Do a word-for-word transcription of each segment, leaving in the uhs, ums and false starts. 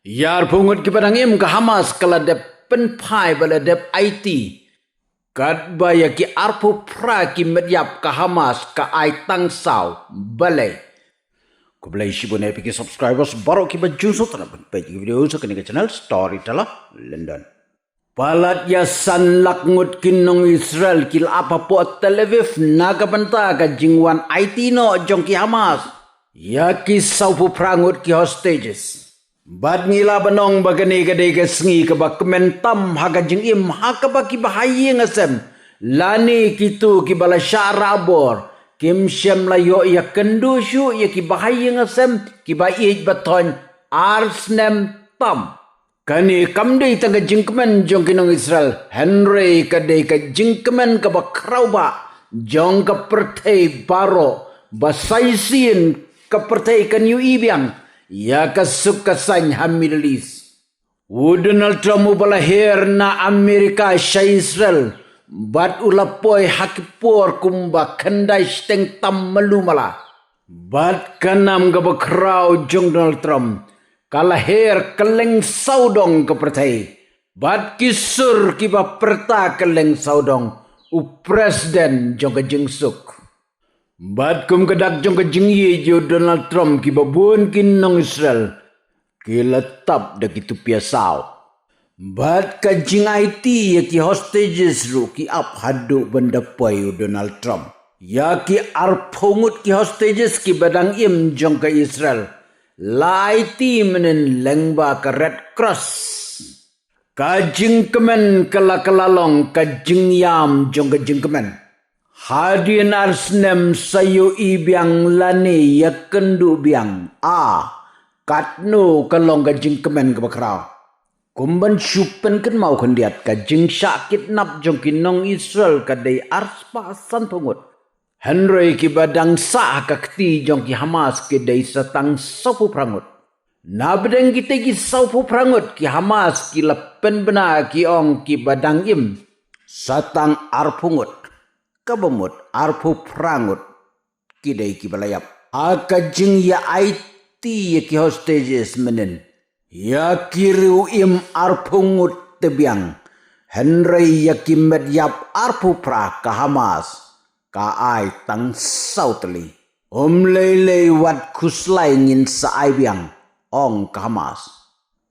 Ïa arphew ngut kiba dang im ka Hamas ka la dep pynphai ba la dep aiti. Katba ïa ki arphew phra ki met ïap ka Hamas ka ai tang saw. Balei? Khublei shibun ïa phi ki subscribers baroh kiba ju sngewtynnat ban peit ïa ki video sha kane ka channel Storyteller London. Palat ïa san lak ngut ki nong Israel ki la ap hapoh Tel Aviv na ka bynta ka jingwan aiti noh jong ki Hamas ïa ki sawphew phra ngut ki hostages. Bad ngi lah ban ong ba kane ka dei ka sngi kaba kmen tam ha ka jingim, ha kaba kiba ha ïing ha sem lane kito kiba la shah rah bor kim shym la ïoh ïakynduh shuh ïa kiba ha ïing ha sem, kiba ïeit ba thoiñ ar snem tam. Kane kam dei tang ka jingkmen jong ki nong Israel, hynrei ka dei ka jingkmen kaba khraw bha jong ka pyrthei baroh, ba sa shisien ka pyrthei kan ïohi biang ïa ka suk ka saiñ ha Middle East. U Donald Trump uba la her na Amerika sha Israel, bad u la poi ha ki por kumba khyndai shiteng tam malu mala. Bad ka nam kaba khraw jong Donald Trump ka la her kylleng sawdong ka pyrthei, bad ki sur kiba pyrta kylleng sawdong, u president jong ka jingsuk. Bad kum ka dak jong ka jingïeit ïa u Donald Trump, kiba bun ki nong Israel ki la tap da ki tupia saw. Bad ka jingaiti ïa ki hostages ruh ki ap haduh ban da poi u Donald Trump. Ïa ki arphew ngut ki hostages kiba dang im jong ka Israel la aiti mynnin lyngba ka Red Cross. Ka jingkmen ka la ka la long ka jingïam jong ka jingkmen. Hadien ar snem sa ïohi biang lane ïakynduh biang, a, katno ka long ka jingkmen kaba khraw. Kum ban shu pynkynmaw khyndiat, ka jingshah kidnap jong ki nong Israel ka dei arspah sanphew ngut. Hynrei kiba dang sah ha ka kti jong ki Hamas ki dei sa tang sawphew phra ngut. Na pdeng kita ki sawphew phra ngut, ki Hamas ki la pynbna ki ong kiba dang im sa tang arphew ngut. Kaba mut arphew phra ngut ki dei kiba la ïap. Ha ka jingïaaiti ïa ki hostages mynnin, ïa ki riew im arphew ngut te biang, hynrei ïa ki met ïap arphew phra ka Hamas ka ai tang saw tylli. Ym lei lei, wat khuslai ngin sa ai biang, ong ka Hamas.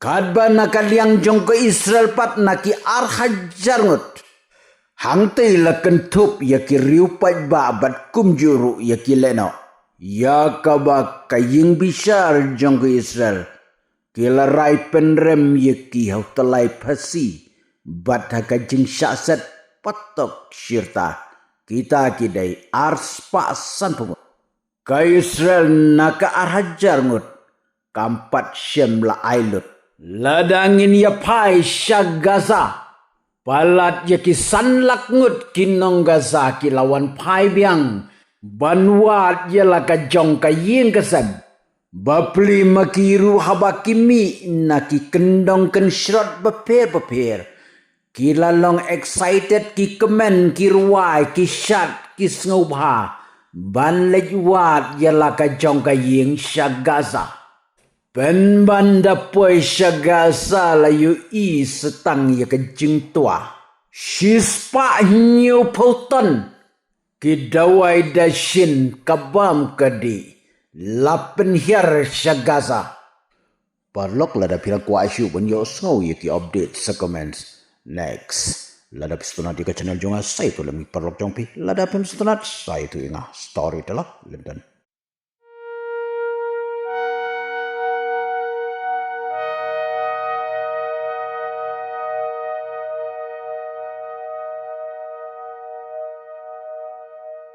Katba na ka liang jong ka Israel pat, na ki ar hajar ngut, hangtei la kynthup ïa ki riew paidbah bad kumjuh ruh ïa ki lehnoh. Ïa kaba ka ïing bishar jong ka Israel ki la rai pynrem ïa ki ha u tyllai phasi bad ha ka jingshah set patok shirta. Kita ki dei arspah sanphew ngut. Ka Israel na ka ar hajar ngut kam pat shym la ai lut. Lada ngin ïaphai sha Gaza, palat ïa ki san lak ngut ki nong Gaza ki la wan phai biang ban wad ïa la ka jong ka ïing ka sem. Bapli ma ki ruh haba ki mih na ki kyndong kynshrot bapher bapher, ki la long excited, ki kmen, ki rwai, ki shad, ki sngewbha ban leit wad ïa la ka jong ka ïing sha Gaza. Pynban da poi sha Gaza la ïohi sa tang ïa ka jingtwa. Shispah hynñiewphew ton ki dawai dashin ka bam ka dih la pynhiar sha Gaza. Paralok, lada phi la kwah shuh ban ïohsngew ïa ki update sa comments. Next, lada phi sngewtynnat ïa ka channel jong nga, sa ïathuh lem ïa ki paralok jong phi. Lada phim sngewtynnat, sa ïathuh ïa nga. Storyteller London.